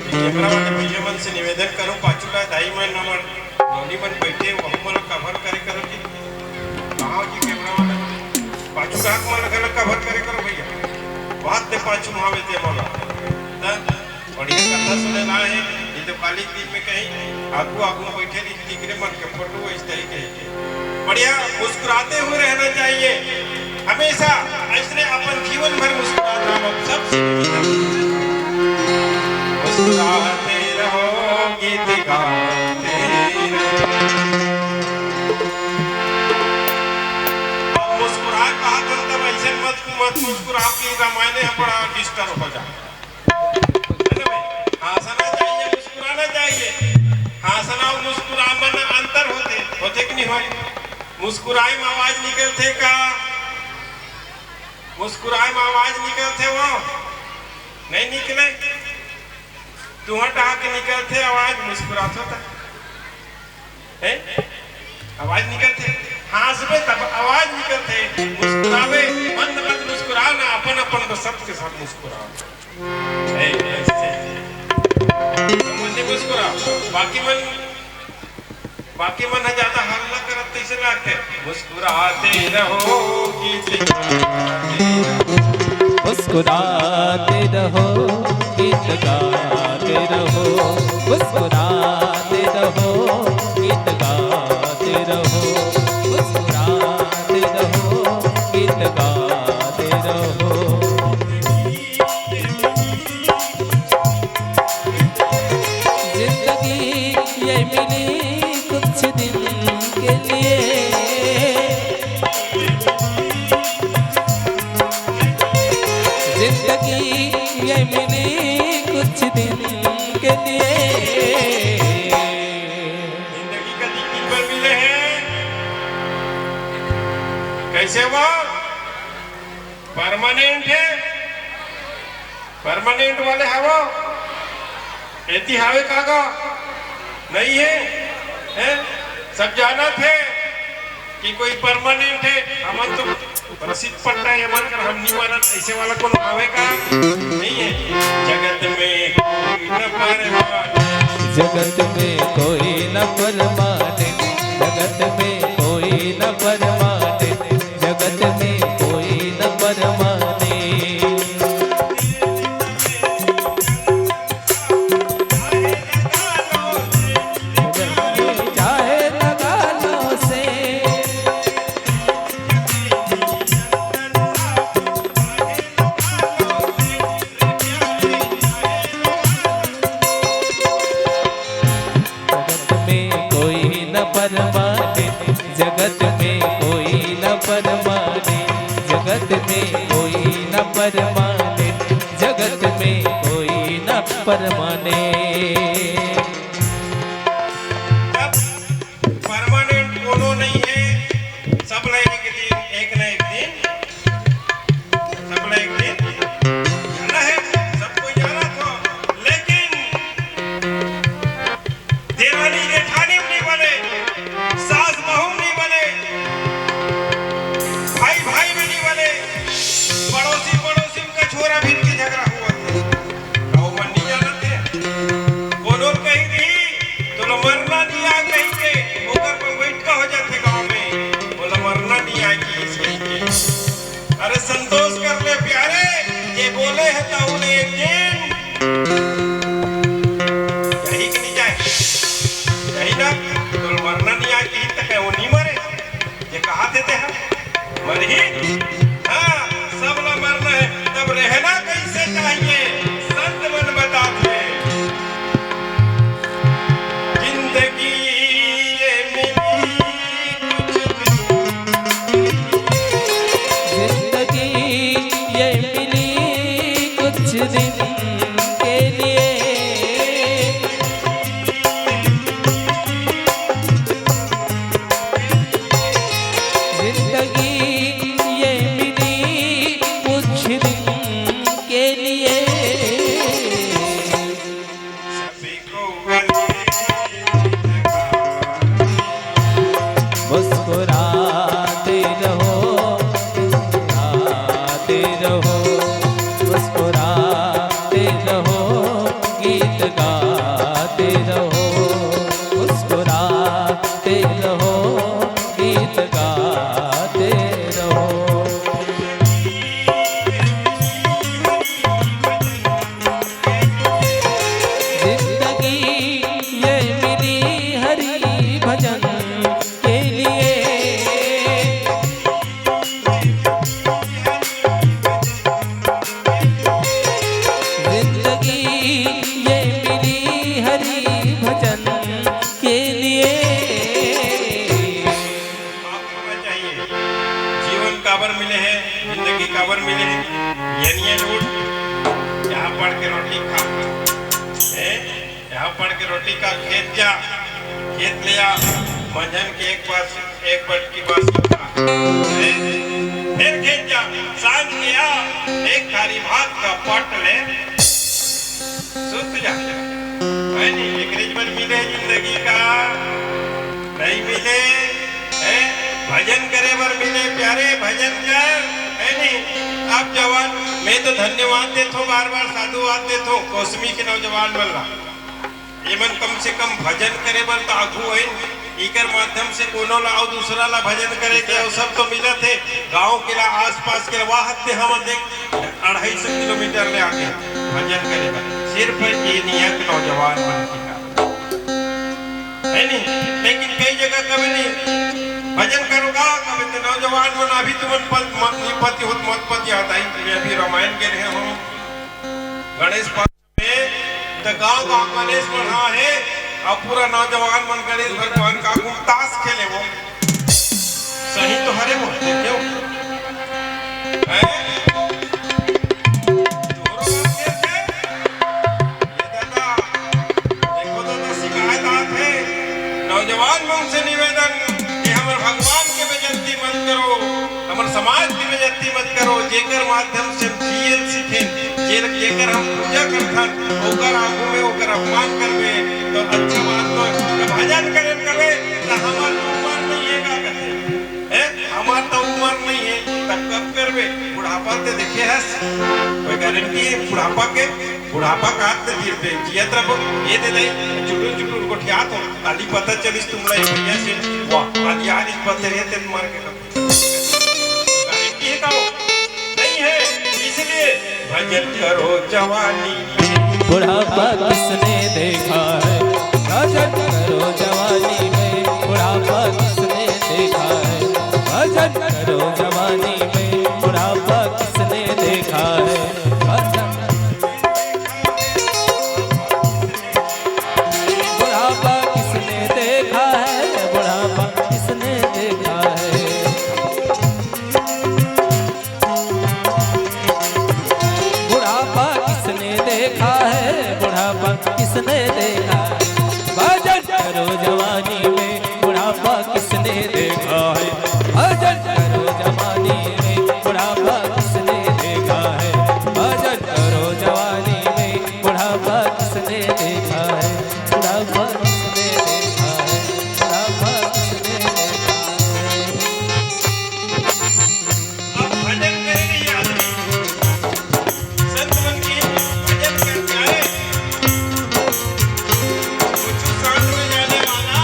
ये कैमरा वाले भैया मन से निवेदन करूं, पाछू ला दाई मन, हमर नौनी मन बैठे, वहू मन कवर करे करो कि गाँव के कैमरा वाले पाछू रात मन घला कवर करे करो भैया। बात दे पाछू मावे ते मोला। त बढ़िया कथा सुने ला है, ये तो खाली दिन में कहीं आगू आगू बैठे रही, तिकरे मन के फोटो इस तरीके के। बढ़िया मुस्कुराते हुए रहना चाहिए हमेशा, ऐसने अपन जीवन भर मुस्कुरात रहो, सबसे मुस्कुराते रहो, गीत गाते रहो। अब मुस्कुराए कहा था, तब ऐसे मत, मत मुस्कुराओ कि रामायण है बड़ा डिस्टर्ब हो जाए। है ना भाई? हंसना चाहिए, मुस्कुराना चाहिए। हंसना और मुस्कुराना में अंतर होते, होते कि नहीं होए? मुस्कुराई में आवाज निकलते का? मुस्कुराई में आवाज निकलते वो? नहीं निकले। तुहर डहा के निकलते आवाज, मुस्कुरात होता। हैं? आवाज निकलथे, हंसबे तब आवाज निकलथे, मुस्कुराबे, मन मन मुस्कुराओ ना, अपन अपन तो सबके साथ मुस्कुराओ। हैं, ऐसे। तो मुझे मुस्कुराओ, बाकी मन, बाकी मन ह ज्यादा हल्ला करत तैसे लागथे। मुस्कुराते रहो, गीत गाते रहो। मुस्कुराते रहो, गीत गाते रहो। मुस्कुराते रहो, गीत गाते रहो। मुस्कुराते रहो, गीत गाते रहो। जिंदगी ये मिली कुछ दिन के लिए। जिंदगी ये मिली कुछ दिन के लिए। जिंदगी का दिन दिन भर मिले हैं, कैसे वो परमानेंट है? परमानेंट वाले हवो? एती हावे काका? नहीं है? हैं? सब जानत हे कि कोई परमानेंट है। हमन तो प्रसिद्ध पट्टा है, हमन कर हम नहीं मानत, ऐसे वाला कोनो हावे का? नहीं है। जगत में कोई न परमानेंट। जगत में कोई न परमानेंट। जगत में कोई न परमानेंट। जगत में कोई न परमानेंट। चाहे लगा लो से। जगत में कोई न परमानेंट, जगत में कोई न परमानेंट, जगत में कोई न परमानेंट, जगत में कोई न परमानेंट। परमानेंट कोनो नहीं है, सब ला एक दिन, एक ना एक दिन, सब ला एक दिन जाना है, सब कोई जाना था, लेकिन देरानी जेठानी भी नहीं बने, सास बहू भी नहीं बने, भाई भाई भी नहीं बने, पड़ोसी पड़ोसी का छोरा भी इनके झगड़ा हुआ था। अउ मन नहीं जानत हे। कोनो कही पढ़ के रोटी का खेत जा, खेत ले आ, मंझन के एक बार, एक बटकी बार सुता। फिर खेत जा, सांझ के आ, एक थारी भात का पट ले, सुत जा। है नहीं, एकरे बर मिले जिंदगी का, नहीं मिले, है? भजन करे बर मिले प्यारे, भजन कर, है नहीं? आप जवान, मैं तो धन्यवाद देथों, बार बार साधुवाद देथों, कोसमी के नौजवान मन ला। ये मन कम से कम भजन करे बर तो आगू है, इकर माध्यम से कोनो ला अउ दूसरा ला भजन करे के अवसर तो मिलत हे। गांव के ला, आसपास के ला, वाह, हत्ते हमन देख अढ़ाई सौ किलोमीटर ले आके भजन करे बर, सिर्फ ये नियत नौजवान मन के कारण, है नहीं? लेकिन कई जगह कभी नहीं भजन करो का, कभी तो नौजवान मन अभी तुमन पद मत नहीं पति होत, मत पति आता ही। मैं अभी रामायण के रहे हूँ, गणेश पाठ में तो गांव गांव गणेश मन हा है, अब पूरा नौजवान मन गणेश भगवान का आगू ताश खेले वो। सही तो हरे वो, क्यों? हैं? तोरो बात के थे? ये दादा, देखो दादा, शिकायत आत है। नौजवान मन से निवेदन कि हमर भगवान के बेइज्जती मत करो, हमर समाज के बेइज्जती मत करो, जेकर माध्यम से हम जियल सीखेन, जे-, जेकर हम पूजा करथन, ओकर आगू में ओकर अपमान करबे, तो अच्छा बात तो, तो भजन करे करबे, तो हमर उमर नहीं है का कहते? ए, हमर तो उमर नहीं है, तब कब करबे? बुढ़ापा ते देखे हस? कोई गारंटी है बुढ़ापा के? बुढ़ापा का हाथ में गिर पे जियत रहो, ये दे दे, चुटुर चुटुर गोठियात हो, ताली पता चलिस तुमला ये भैया से, वाह, आज यार इस पत्थर है तेरे मार के कब? गारंटी है का वो? नहीं है, इसलिए भजन करो जवानी में। बुढ़ापा किसने देखा है, भजन करो जवानी में। बुढ़ापा किसने देखा है, भजन करो जवानी में। बुढ़ापा किसने देखा है, भजन बुढ़ापा किसने देखा है, बुढ़ापा किसने देखा है? बुढ़ापा किसने देखा है, बुढ़ापा किसने देखा है? भजन करो जवानी में, बुढ़ापा किसने देखा है? भजन करो जवानी में, बुढ़ापा किसने देखा है? भजन करो जवानी में, बुढ़ापा किसने देखा है? बुढ़ापा किसने देखा है? बुढ़ापा किसने देखा है? अब भजन करे नहीं आदमी, संत मन की भजन कर जाए, कुछ साथ में जाने वाला,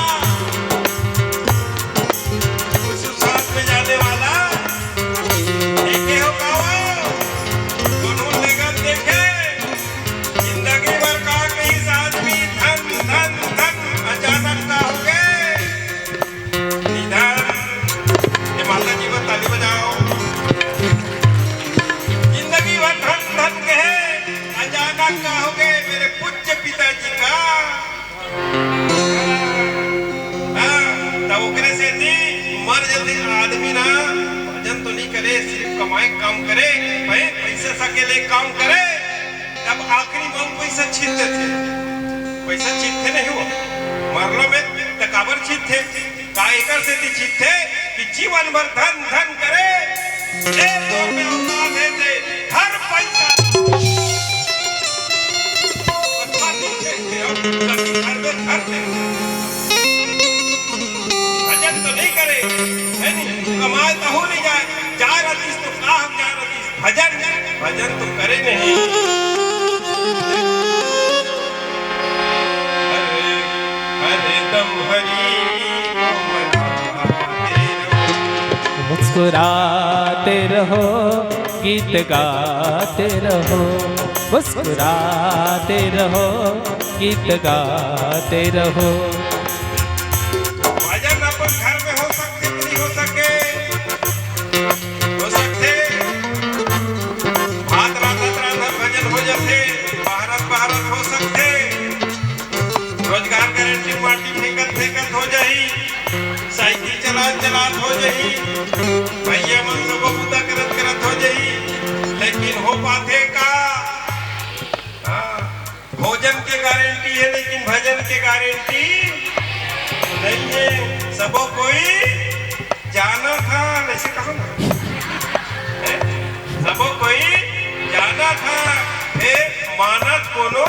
कुछ साथ में जाने वाला, देखे हो पाओ, दोनों जगत देखे, जिंदगी भर का कहीं साथ भी धन, धन, धन, अचानक का हो गए। निधन। ये माता जी को ताली बजाओ। जिंदगी भर धन धन कहे, अचानक का हो गए मेरे पूज्य पिताजी का। हाँ, तब ओकरे सेती मर जल्दी आदमी ना भजन तो नहीं करे, सिर्फ कमाए काम करे, भाई पैसे सकेले काम करे। तब आखिरी में पैसा छीन देथे, पैसा छीनथे नहीं हो, मरलो में त काबर छीनथे? का एकर सेती छीनथे कि जीवन भर धन धन करे, ए तो में औलाद है ते हर पैसा घर में धर दे। भजन तो नहीं करे, है नहीं? कमाए तो हो नहीं जाए, जा रतीस तो कहाँ जा रतीस? भजन, भजन तो करे नहीं। हरे, हरे दम हरि को मनाते रहो। मुस्कुराते रहो, गीत गाते रहो, मुस्कुराते रहो, गीत गाते रहो। भजन अपन घर में हो सकते कि नहीं हो सके? हो सकथे। भात रांधत रांधत भजन हो जाथे, बहारत बहारत हो सकथे। रोजगार गारंटी माटी फेंकत फेंकत हो जाही, साइकिल चलात चलात हो जाही, भैया मन सब बूता करत करत हो जाही, लेकिन हो पाथे का? हाँ। भोजन के गारंटी हे, लेकिन भजन के गारंटी नहीं हे। सबो कोई जानत हा, ऐसे कहो ना। हैं? सबो कोई जानत हा, फेर मानत कोनो,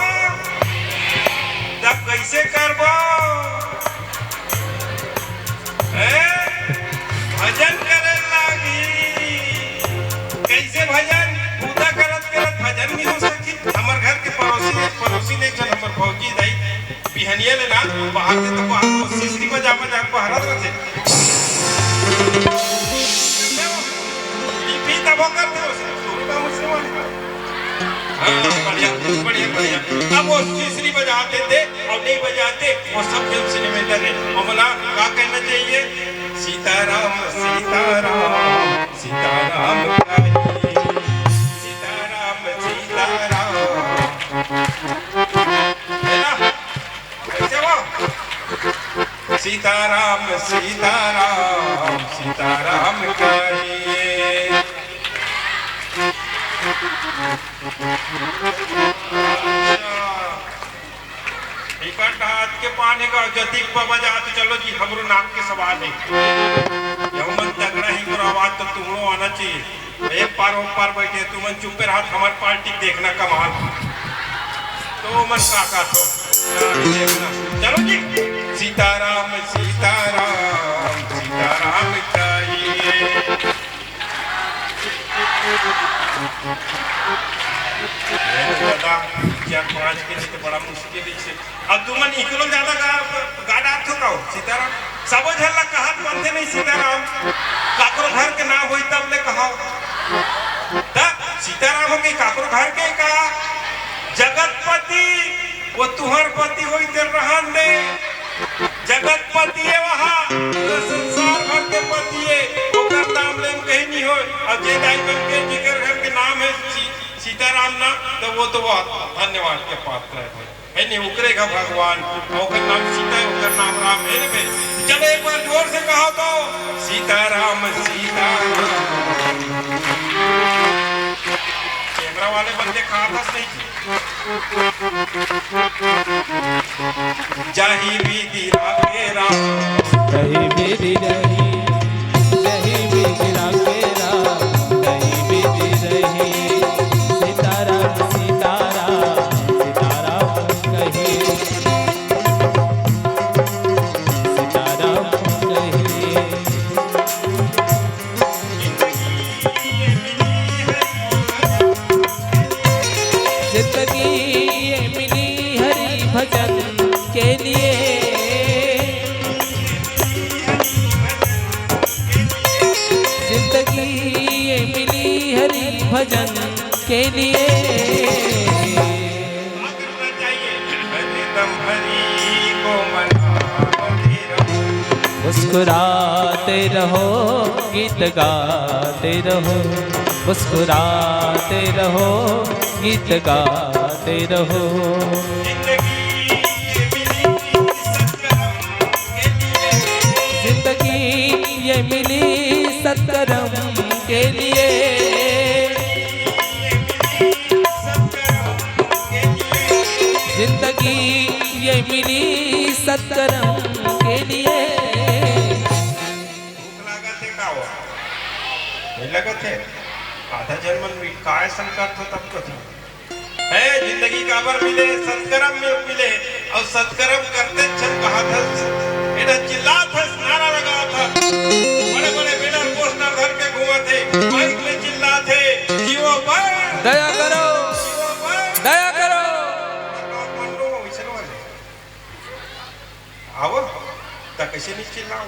तब कैसे करबो? हैं? भजन करे लागी। कैसे भजन? बूता करत करत भजन नहीं हो सकी। हमर घर के पड़ोसी, पड़ोसी ने एक झन हमर भौजी दाई बिहनिया ले ना, बाहर से तो बाहर वो सिसरी बजा बजा के बहरत रथे। ये भी तब करते हो, सिर्फ शुरू का मुझसे वाली। हाँ, बढ़िया, बढ़िया, बढ़िया। अब वो सिसरी बजाते थे और नहीं बजाते, वो सब जन सिनेमा में डरे। और बोला, क्या कहना चाहिए? सीताराम, सीताराम, सीताराम कहिए, सीताराम, सीताराम। है ना? कैसे वो? सीताराम, सीताराम, सीताराम कहिए। अच्छा। इकर हाथ के पानी का जदीक बाबा जा तो चलो जी, हमरो नाक के सवाल है। यमन तगड़ा ही मोर आवाज तो तुमरो आना चाहिए। एक पार, ओ पार बैठे, तुमन चुप्पे रहा, हमार पार्टी देखना कमाल। तो मन का का तो देखना। चलो जी, सीताराम, सीताराम, सीताराम चाहिए। ये तो दादा, चार पाँच के लिए तो बड़ा मुश्किल ही है। अब तुमन इकलो ज्यादा गा, गा डारथो का हो, सीताराम। सबो झन ला कहत बनथे नहीं सीताराम। काकरो घर के नाम होई तब ले कहाओ। तब सीताराम हो के काकरो घर के का? जगतपति, वो तुहर पति होई ते रहन दे। जगतपति है वहाँ, पूरा संसार भर के पति है। ओकर नाम ले कहीं नहीं होय। अब जे दाई बन के जेकर घर के नाम है सी-, सीताराम ना, तो वो तो बहुत धन्यवाद के पात्र है भाई। है नहीं, ओकरे का भगवान, ओकर नाम सीता है, ओकर नाम राम है ना भाई? चलो एक बार जोर से कहो तो, सीताराम, सीताराम। कैमरा वाले बंदे कहाँ फंस नहीं थे? जाही विधि राखे राम। जाही विधि राखे, जाही विधि राखे राम, जाही विधि राखे। सीताराम, सीताराम, सीताराम कही। सीताराम कही। जिंदगी ये मिली हरि भजन के लिए, जिंदगी ये मिली हरि भजन के लिए। हरदम हरि को मनाते रहो। मुस्कुराते रहो, गीत गाते रहो, मुस्कुराते रहो, गीत गाते रहो। जिंदगी ये मिली सत्कर्म के लिए। जिंदगी ये मिली सत्कर्म के लिए। जिंदगी ये मिली सत्कर्म के लिए। भूख लागत हे का हो? नहीं लगत हे? आधा जन मन भी काय संकट हो तब तो था। है जिंदगी काबर मिले, सत्कर्म में मिले। और सत्कर्म करते क्षण कहा था, एटा चिल्लात हस, नारा लगावत हस, बड़े बड़े बैनर पोस्टर धर के घूमत हे, माइक में चिल्लात हे, "जीवो पर दया करो, जीवो पर दया करो।" मंडो, वैसे लो वाले। आवो, त कैसे नहीं चिल्लाओ?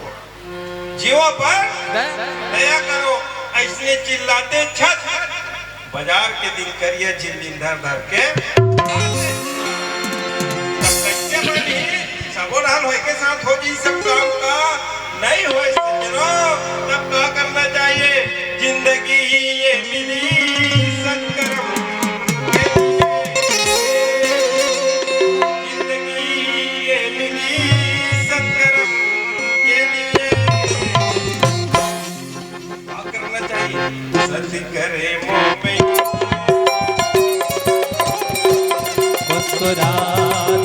"जीवो पर दया दया करो।" ऐसने चिल्लाते छत बाजार के दिन करिया झिल्ली धर धर के। तब कैसे बनी? सबो ढाल होय के साथ हो जी सब काम का? नहीं होय सज्जनों, तब का करना चाहिए? जिंदगी ये मिली सत्कर्म के लिए। जिंदगी ये मिली सत्कर्म के लिए। का करना चाहिए? सत करे मोह में। मुस्कुराते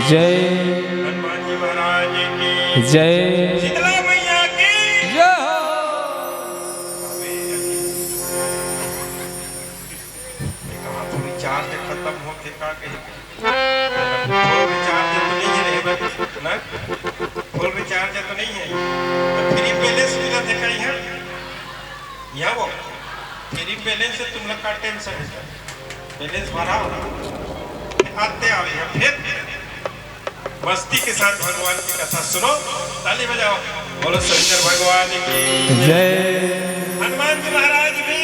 जय। हनुमान जी महाराज की जय। शीतला मैया की जय हो। कहाँ तो recharge खत्म होथे का कहे? Full recharge तो नहीं है रे भाई, ना? Full recharge तो नहीं है। तो free balance मिलथे का इहाँ? इहाँ वो free balance से तुम लोग का tension है। Balance भराओ, आते आओ यहाँ फिर। मस्ती के साथ भगवान की कथा सुनो, ताली बजाओ, बोलो शंकर भगवान की जय। हनुमान जी महाराज भी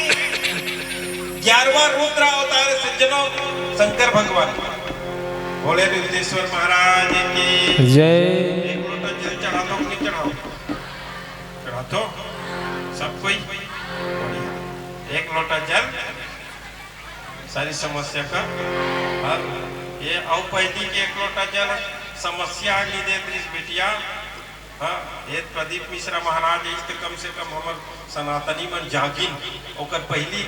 ग्यारहवाँ रुद्र अवतार है सज्जनों, शंकर भगवान। भोले विद्येश्वर महाराज की जय। एक लोटा जल चढ़ाओ कि नहीं चढ़ाओ? चढ़ाओ। सब कोई बढ़िया। एक लोटा जल, सारी समस्या का हल। ये अउ पहिली के एक लोटा जल समस्या नहीं देत रिहिस बिटिया। हाँ, ये प्रदीप मिश्रा महाराज इस तो कम से कम हमर सनातनी मन जागिन, ओकर पहिली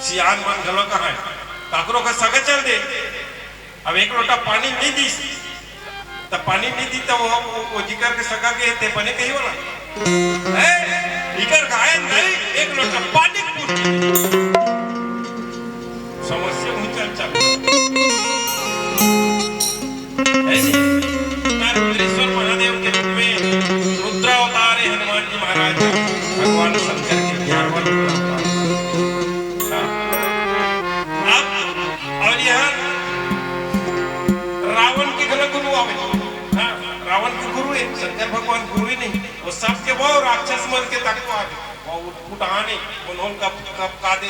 सियान मन घलो कहाँ है, काकरो का सगा चल दे। अब एक लोटा पानी नहीं दिस, त पानी नहीं दी, त वो, वो, वो जिकर के सगा के ते बने कही वाला। ए, इकर गाय नहीं, एक लोटा पानी पूछ। समस्या हुई चल चल। ऐसे तारकेश्वर महादेव के रूप में रुद्रावतार है हनुमान जी महाराज, भगवान शंकर के ग्यारहवाँ रुद्रावतार। हाँ। अब और यहाँ रावण के घलो गुरु आवे। हाँ, रावण के गुरु है, शंकर भगवान गुरु ही नहीं, वो सबके वो राक्षस मन के तक आवे, वो उठ-, उठाने, उन्होंने कब, कब का दे